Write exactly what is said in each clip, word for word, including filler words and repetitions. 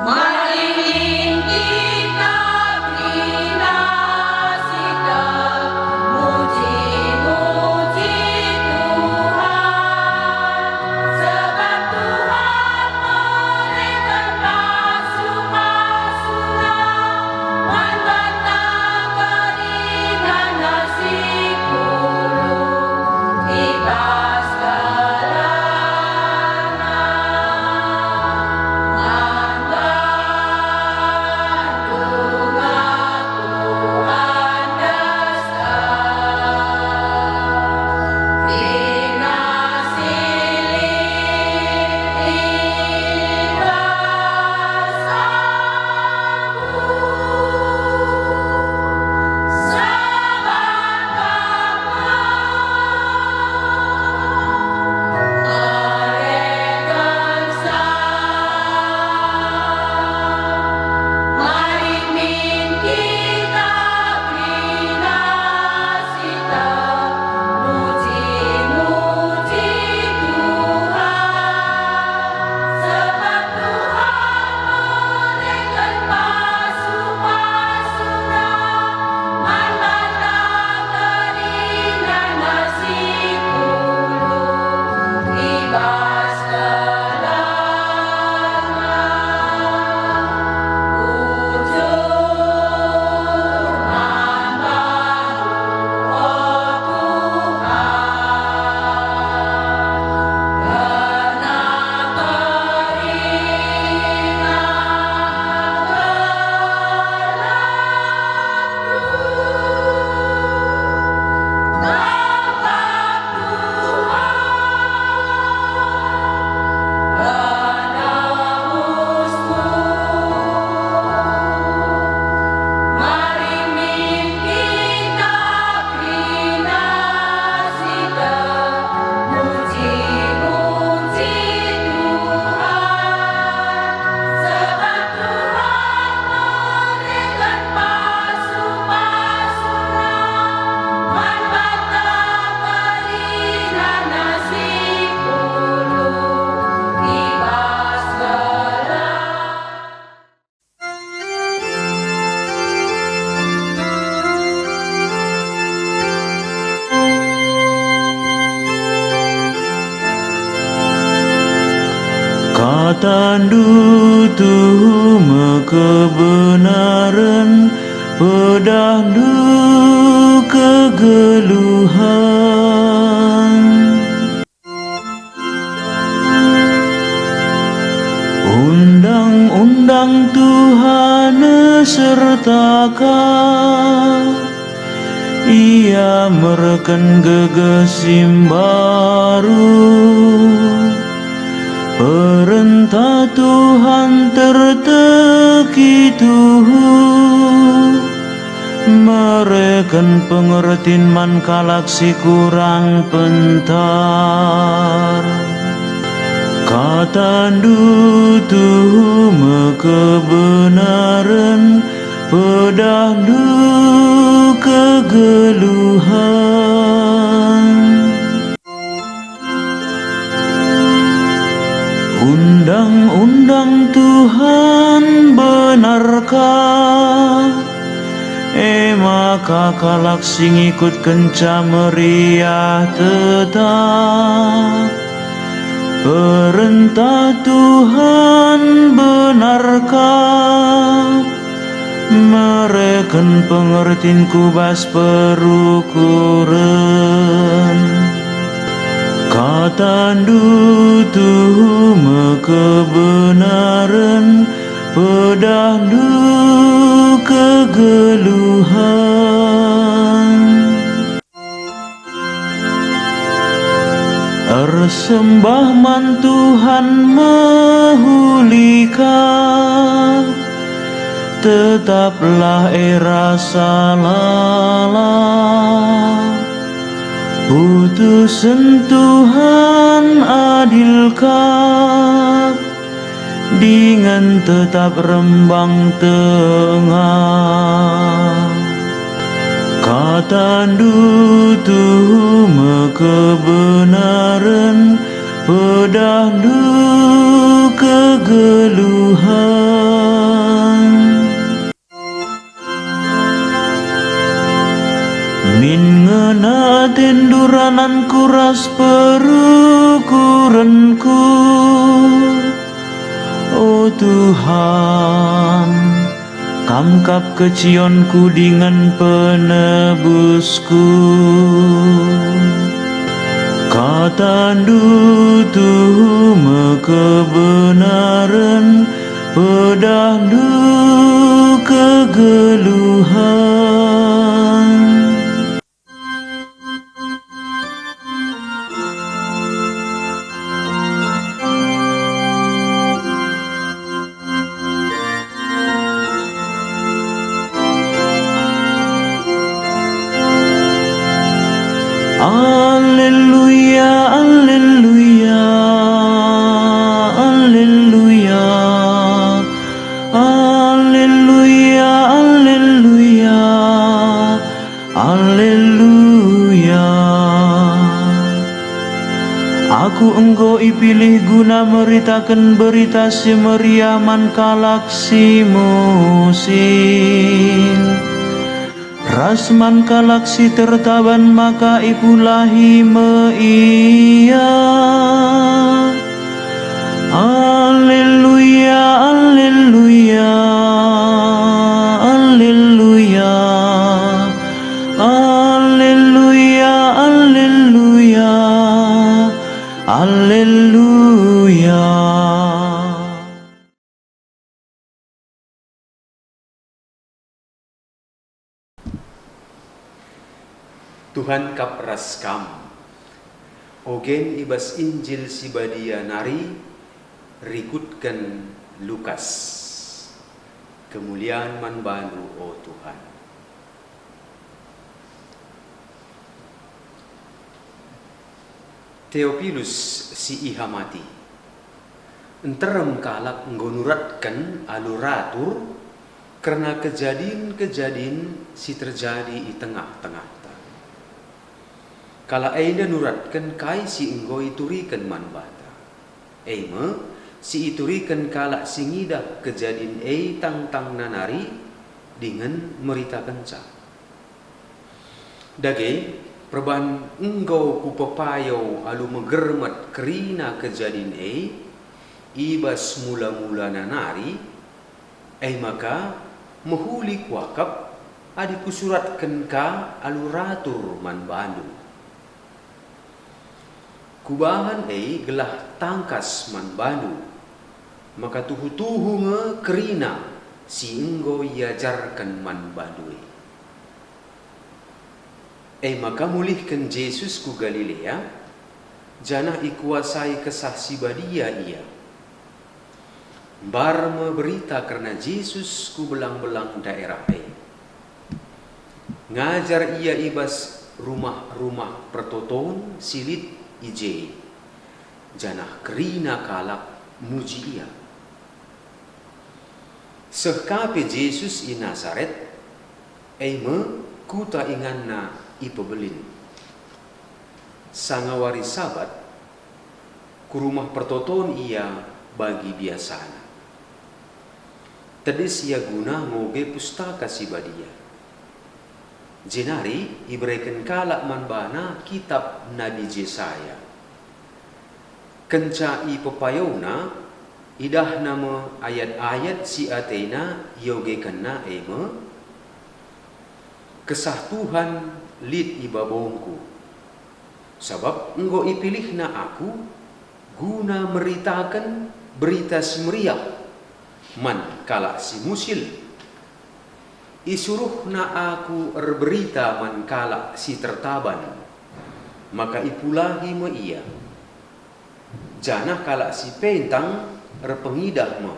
Maling kita kerina sitik muji-muji Tuhan, sebab Tuhan mereken pasu-pasuNa man banta kerinana si kundul. I bas gelarNa man bandu ngasup endesken. Kerina si lit i bas aku, sabap Bapa mereken Sang. Mari min kita kerina sitik muji-muji Tuhan, sebab Tuhan mereken pasu-pasuNa man banta kerinana si kundul. I bas gelarNa bujur man bandu, o Tuhan, kerna kerinana gelarNdu. Sebab Tuhan mereken pasu-pasuNa man banta kerinana si kundul i bas gelar. KataNdu tuhu me kebenaren, pedahNdu kegeluhen. Undang-undang Tuhan serta kap, ia mereken gegeh si mbaru. Perentah Tuhan terteki tuhu, mereken pengertin man kalak si kurang pentar. KataNdu tuhu me kebenaren, pedahNdu kegeluhen. Undang-undang Tuhan benar kap, e maka kalak si ngikutkenca meriah tetap. Perentah Tuhan benar kap, mereken pengertin ku bas perukuren. KataNdu tuhu me kebenaren, pedahNdu kegeluhen. Ersembah man Tuhan mehuli kap, tetaplah e rasa lalap. Putusen Tuhan adil kap, dingen tetap rembang tengah. KataNdu tuhu me kebenaren, pedahndu kegeluhen. Min ngena atendu rananku ras perukurenku, o Tuhan. Kam kap kecionku dingen penebusku. KataNdu tuhu me kebenaren, pedahndu kegeluhen. Alleluia, alleluia, alleluia, alleluia, alleluia. Alleluia. Aku enggo ipilih guna meritaken Berita Si Meriah man kalak si musil, ras man kalak si tertaban, maka ipulahi me ia. Alleluia, alleluia, alleluia, alleluia, alleluia, alleluia. Tuhan kap ras kam. Ogen i bas Injil si Badia nari rikutken Lukas. Kemulian man baNdu, o Tuhan. Teopilus si ihamati. Nterem kalak enggo nuratken alu ratur kerna kejadin-kejadin si terjadi i tengah-tengahta. Kalak enda nuratken kai si enggo ituriken man banta, e me, si ituriken kalak si ngidah kejadin e tangtangna nari dingen meritakenca. Dage, perbahan enggo kupepayo alu megermet kerina kejadin e i bas mula-mulana nari, e maka mehuli kuakap adi kusuratken ka alu ratur man bandu. Kubahan e gelah tangkas man bandu, maka tuhu-tuhu nge kerina si enggo iajarken man bandu e. E maka mulihken Jesus ku Galilea, janah ikuasai Kesah Si Badia ia. Mbar me berita kerna Jesus ku belang-belang daerah e. Ngajar ia i bas rumah-rumah pertoton si lit i je, janah kerina kalak muji ia. Seh ka pe Jesus i Nasaret, e me kuta inganna ipebelin. Sanga wari Sabat, ku rumah pertoton ia bagi biasana. Tedis ia guna ngoge Pustaka Si Badia. Jenari ibereken kalak man bana kitap Nabi Jesaya. Kenca ipepayona, idahna me ayat-ayat si atena iogekenna, e me, "Kesah Tuhan lit i babongku, sabap enggo ipilihNa aku guna meritaken Berita Si Meriah man kalak si musil. IsuruhNa aku erberita man kalak si tertaban, maka ipulahi me ia. Janah kalak si pentang erpengidah me,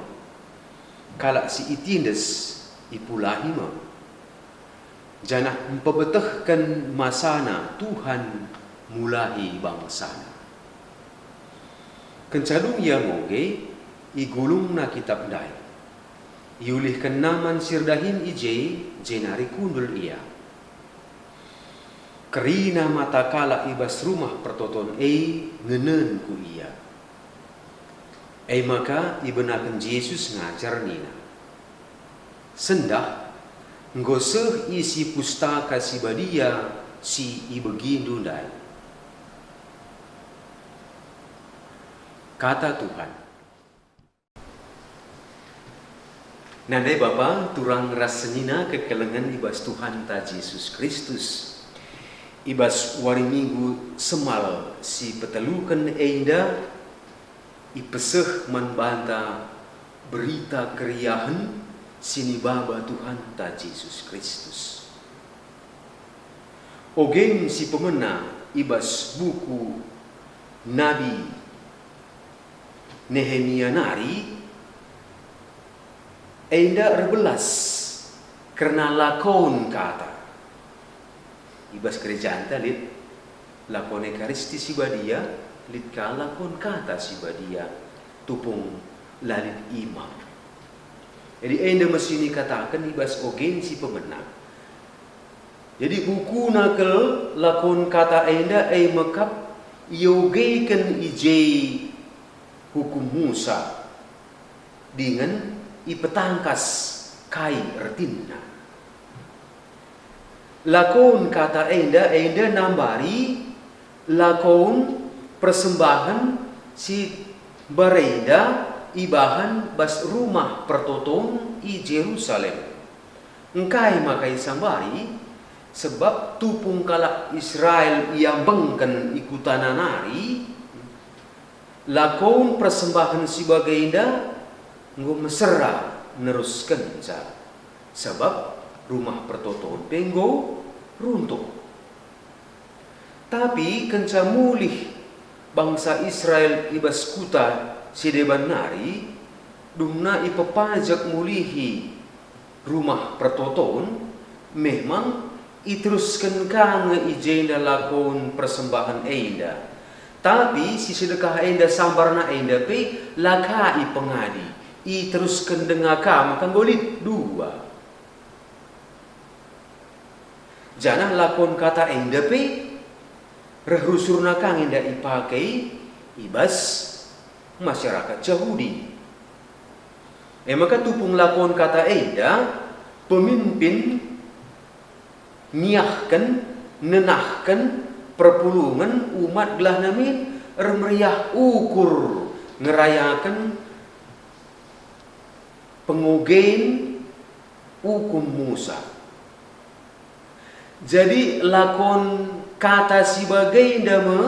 kalak si itindes ipulahi me." Janah mpebetehken masana Tuhan mulahi bangsaNa. Kenca dung ia ngoge, igulungna kitap ndai. Iulihkenna man si erdahin i je, jenari kundul ia. Kerina mata kalak i bas Rumah Pertoton e ngenen ku ia. E maka ibenaken Jesus ngajar nina, "Sendah, enggo seh isi Pustaka Si Badia si ibegindu ndai." Kata Tuhan. Nande bapa, turang ras senina kekelengen i bas Tuhanta Jesus Kristus. I bas wari Minggu Semal si peteluken enda, ipeseh man banta Berita Keriahen si nibaba Tuhanta Jesus Kristus. Ogen si pemena i bas buku Nabi Nehemia nari, enda erbelas kerna lakon kata. I bas gerejanta lit lakon Ekaristi si Badia, lit ka lakon kata si badia, tupung la lit imam. Jadi enda me si nikataken i bas ogen si pemena. Jadi bukuna kal lakon kata enda e mekap iogeken i je Hukum Musa, dingen ipetangkas kai ertinna. Lakon kata enda, enda nambari lakon persembahen si mbarenda ibahan bas Rumah Pertoton i Jerusalem. Engkai maka isambari? Sebab tupung kalak Israel iambengken i kutana nari, lakon persembahen si bagenda enggo mesera neruskenca, sabap Rumah Pertoton pe enggo runtuh. Tapi kenca mulih bangsa Israel i bas kuta si deban nari, dumna ipepajek mulihi Rumah Pertoton, memang iterusken ka nge i jenda lakon persembahen enda. Tapi si sedekah enda sambarna enda pe la ka ipengadi, iterusken denga ka maka enggo lit dua. Janah lakon kata enda pe reh rusurna ka nge enda ipake i bas masyarakat Jahudi. E maka tupung lakon kata enda, pemimpin niahken, nenahken perpulungen umat gelah namin ermeriah ukur ngerayaken pengogen Ukum Musa. Jadi lakon kata si bagenda me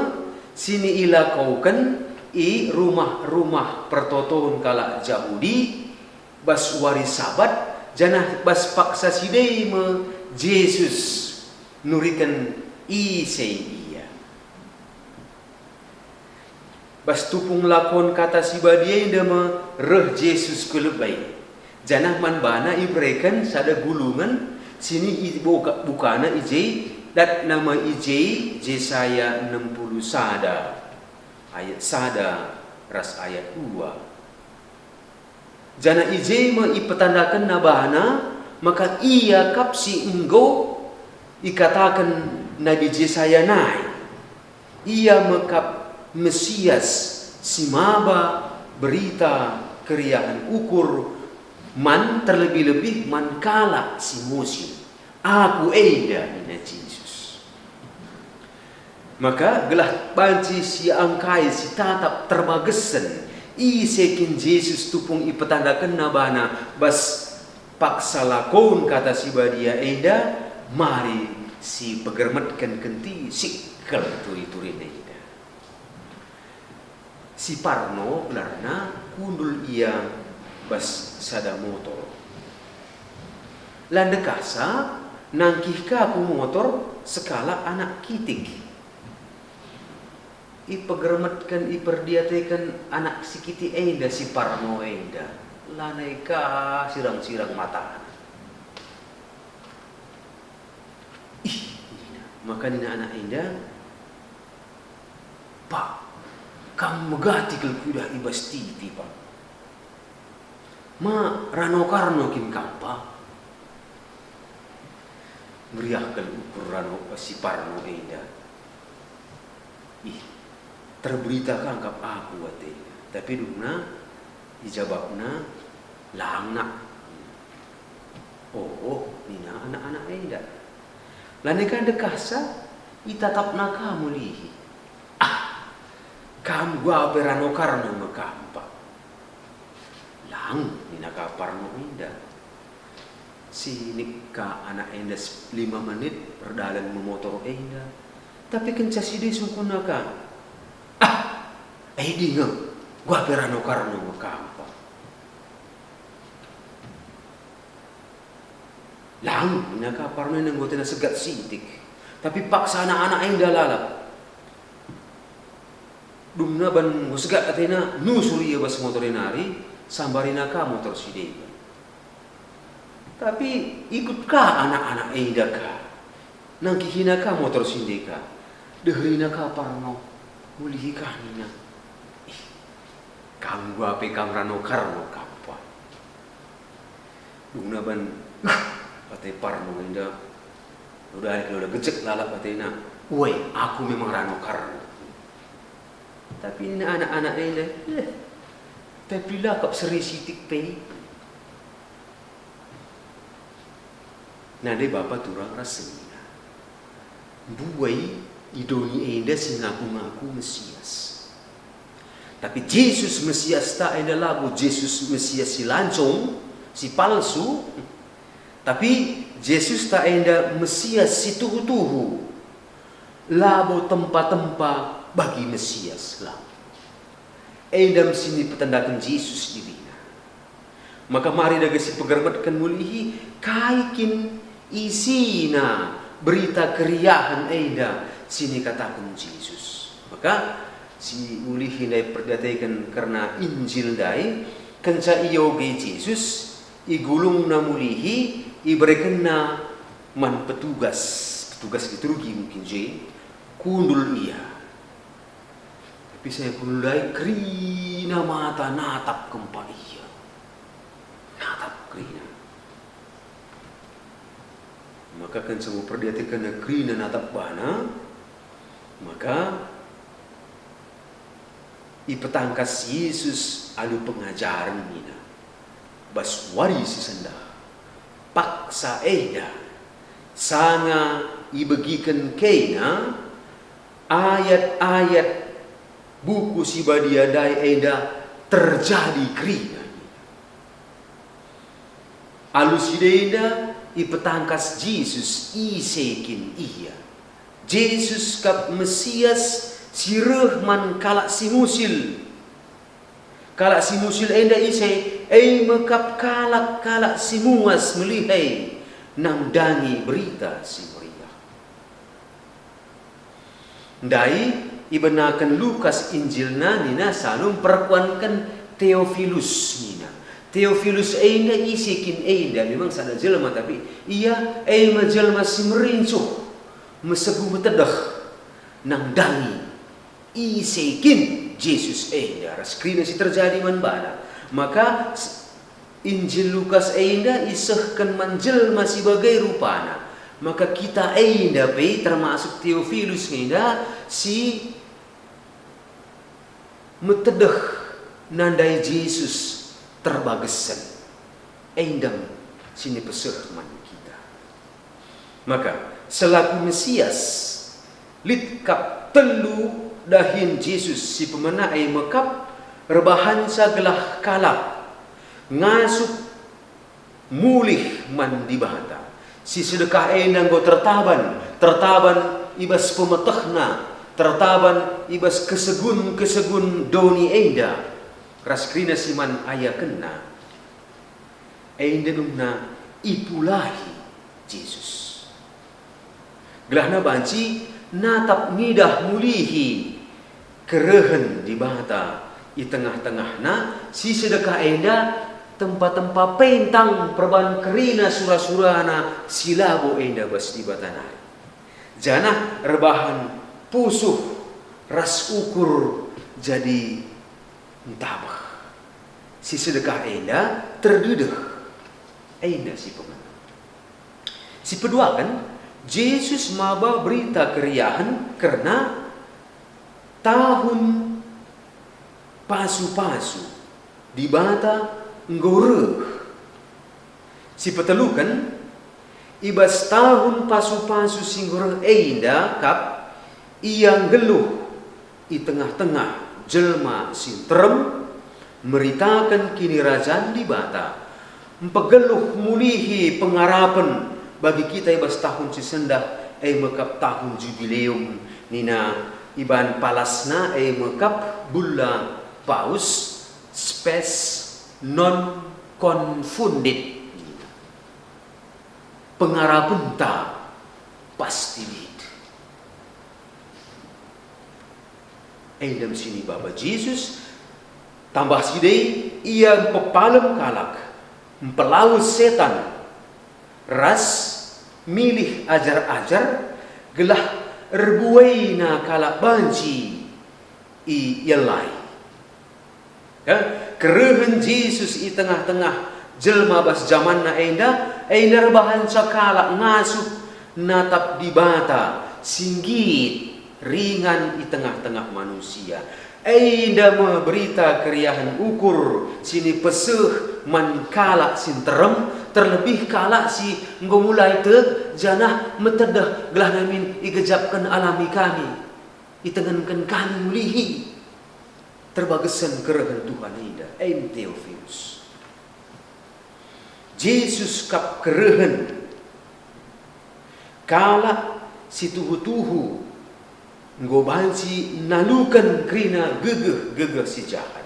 si nilakoken i rumah-rumah pertoton kalak Jahudi bas wari Sabat, janah bas paksa si dei me Jesus nuriken ise Ia. Bas tupung lakon kata si badia enda me reh Jesus ku lebe, janah man baNa ibereken sada gulungen si nibuka-, bukana i je, datna me i je Jesaya enem puluh sada, ayat sada ras ayat dua. Janah i je me ipetandakenna baNa maka Ia kap si enggo ikataken Nabi Jesaya nai. Ia me kap Mesias si maba berita keriahen ukur man, terlebih-lebih man kalak si musil. Aku enda, nina Jesus. Maka gelah banci siangkai si tatap terbagesen, ise kin Jesus tupung ipetandakenna baNa bas paksa lakon kata si badia enda, mari sipegermetken kentisik kal turi-turin enda. Si Parno gelarna, kundul ia bas sada motor. La ndekahsa nangkih ka ku motor sekalak anak kitik. Ipegermetken, iperdiateken anak si kitik enda si Parno enda, lanai ka sirang-sirang matana. "Ih," nina. Maka nina anak enda, "Pak, kam megati kal kuidah i bas tipi, Pak. Ma Rano Karno kin kam, Pak?" Meriah kal ukur rano, si Parno enda. Ih, terberita kangkap aku atena. Tapi dungna ijabapna, "Lang, Nak." "Oh," nina anak-anak enda. Lanai ka ndekahsa, itatapna ka mulihi. "Ah, kam enggo pe rano Karno me kam, Pak." "Lang," nina ka Parno enda. Sinik ka anak enda sep-, lima menit erdalan me motor enda. Tapi kenca si Dei sungkunna ka, "Ah, e dinge, enggo pe rano Karno me kam, Pak." "Lang," nina ka Parno enda enggo atena segat sitik. Tapi paksa anak-anak enda lalap. Dungna ban enggo segat atena, nusur ia bas motor e nari, sambarina ka motor si Dei. Tapi ikut ka anak-anak enda ka. Nangkihina ka motor si Dei ka. Deherina ka Parno, mulihi ka nina, "Ih, kam enggo pe kam rano Karno kam, Pak." Dungna ban, uh, ate Parno enda, udah kal udah gejek lalap atena, "Ue, aku memang rano Karno." Tapi nina anak-anak enda, "Eh, tapi la kap seri sitik pe." Nande bapa turang ras senina. Mbuai i doni enda si ngaku-ngaku Mesias. Tapi Jesus Mesiasta enda labo Jesus Mesias si lancong, si palsu, tapi Jesusta enda Mesias si tuhu-tuhu, labo tempa-tempa bagi Mesias, labo. Enda me si ipetendaken Jesus dirina. Maka mari dage sipegermetken mulihi, kai kin isina Berita Keriahen enda si nikataken Jesus. Maka si ulihi ndai perdiateken kerna Injil ndai, kenca ioge Jesus, igulungna mulihi, iberekenna man petugas, petugas liturgi mungkin je, kundul ia. Tapi saya kundul ndai kerina mata natap kempak ia. Natap kerina. Maka kenca enggo perdiatekenna kerina natap bana, maka ipetangkas Jesus alu pengajaren nina, "Bas wari si sendah, paksa enda, sanga ibegiken kena ayat-ayat Buku Si Badia ndai enda terjadi kerina." Alu si enda ipetangkas Jesus, ise kin ia. Jesus kap Mesias si reh man kalak si musil. Kalak si musil enda ise, e me kap kalak-kalak si muas melihe nandangi Berita Si Meriah. Ndai ibenaken Lukas Injilna nina, "Sanu mperkuanken Teofilus," nina. Teofilus enda ise kin enda? Memang sada jelma, tapi ia e me jelma si merincuh, mesegu metedeh, nandangi ise kin Jesus enda ras kerina si terjadi man bana. Maka s-, Injil Lukas enda isehken man jelma si bage rupana. Maka kita enda pe, termasuk Teofilus enda, si metedeh nandai Jesus terbagesen. Enda me si nipeseh man kita. Maka, selaku Mesias, lit kap telu dahin Jesus si pemena, e me kap erbahanca gelah kalak ngasup mulih man Dibata. Si sedekah enda enggo tertaban, tertaban i bas pemetehna, tertaban i bas kesegun-kesegun doni enda, ras kerina si man ayakenna. Enda nunna ipulahi Jesus. Gelahna banci natap ngidah mulihi kerehen Dibata i tengah-tengahna, si sedekah enda tempa-tempa pentang perban kerina sura-surana si labo enda bas Dibata nari. Janah erbahan pusuh ras ukur jadi ntabeh. Si sedekah enda terdedeh. Enda si pemena. Si peduaken, Jesus maba berita keriahen kerna tahun pasu-pasu Dibata enggo reh. Si peteluken, i bas tahun pasu-pasu si enggo reh enda kap Ia nggeluh i tengah-tengah jelma si nterem, meritaken Kinirajan Dibata, mpegeluh mulihi pengarapen bagi kita i bas tahun si sendah, e me kap tahun Jubileum, nina iban palasna, e me kap bulla Paus, spes non confundit. Pengarapenta pasti lit. Enda me si nibaba Jesus, tambah si e Ia mpepalem kalak, mpelawes setan, ras milih ajar-ajar gelah erbuaina kalak banci ielai. Ya, kerehen Jesus i tengah-tengah jelma bas jamanna enda, enda erbahanca kalak ngasup natap Dibata si nggit ringan i tengah-tengah manusia. Enda me berita keriahen ukur si nipeseh man kalak si nterem, terlebih kalak si enggo mulai tek janah metedeh gelah namin igejapken alami kami, itengenken kami mulihi. Terbagesen kerehen Tuhan enda, em Teofilus. Jesus kap kerehen kalak si tuhu-tuhu enggo banci naluken kerina gegeh-gegeh si jahat.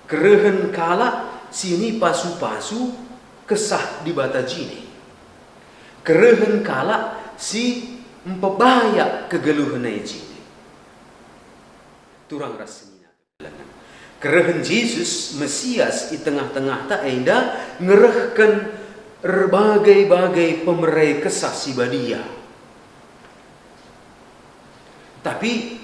Kerehen kalak si nipasu-pasu Kesah Dibata jine. Kerehen kalak si mpebayak kegeluhen e jine. Turang ras senina kegeluhen. Kerehen Jesus Mesias i tengah-tengahta enda ngerehken erbagai-bagai pemere Kesah Si Badia. Tapi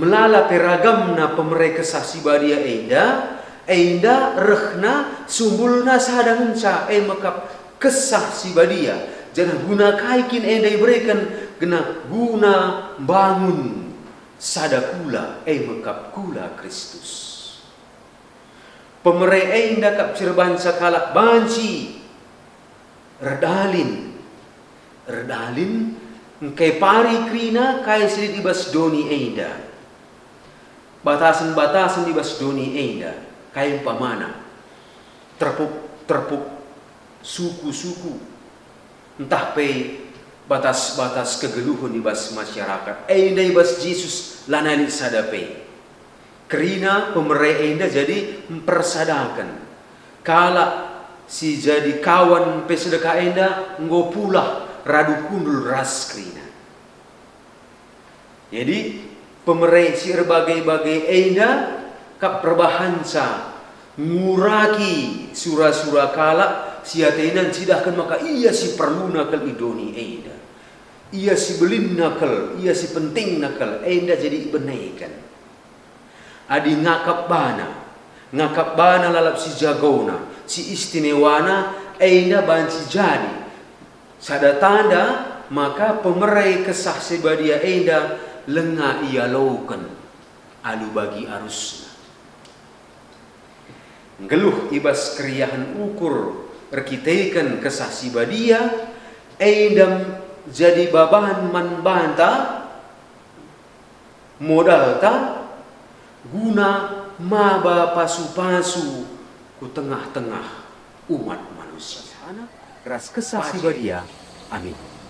melala pe ragamna pemere Kesah Si Badia enda, enda rehna sumbulna sada ngenca, e me kap Kesah Si Badia, janah guna kai kin enda ibereken? Guna guna mbangun sada kula, e me kap kula Kristus. Pemere enda kap si erbahanca kalak banci erdalin. Erdalin engkai pari kerina kai si lit i bas doni enda. Batasen-batasen i bas doni enda, kai umpamana, terpuk-terpuk suku-suku, ntah pe batas-batas kegeluhen i bas masyarakat. Enda i bas Jesus lanai lit sada pe. Kerina pemere enda jadi mpersadaken kalak si jadi kawan pe sedekah enda enggo pulah radu kundul ras kerina. Jadi, pemere si erbage-bage enda kap erbahanca nguraki sura-sura kalak si atena ncidahken maka ia si perluna kal i doni enda. Ia si belinna kal, ia si pentingna kal, enda jadi ibeneken. Adi ngakap bana, ngakap bana lalap si jagona, si istimewana, enda banci jadi sada tanda maka pemere Kesah Si Badia enda langa ialoken alu bagi arusna. Nggeluh i bas keriahen ukur erkiteken Kesah Si Badia, enda jadi baban man banta, modalta guna maba pasu-pasu ku tengah-tengah umat manusia. Anak ras Kesah Si Badia. Amin.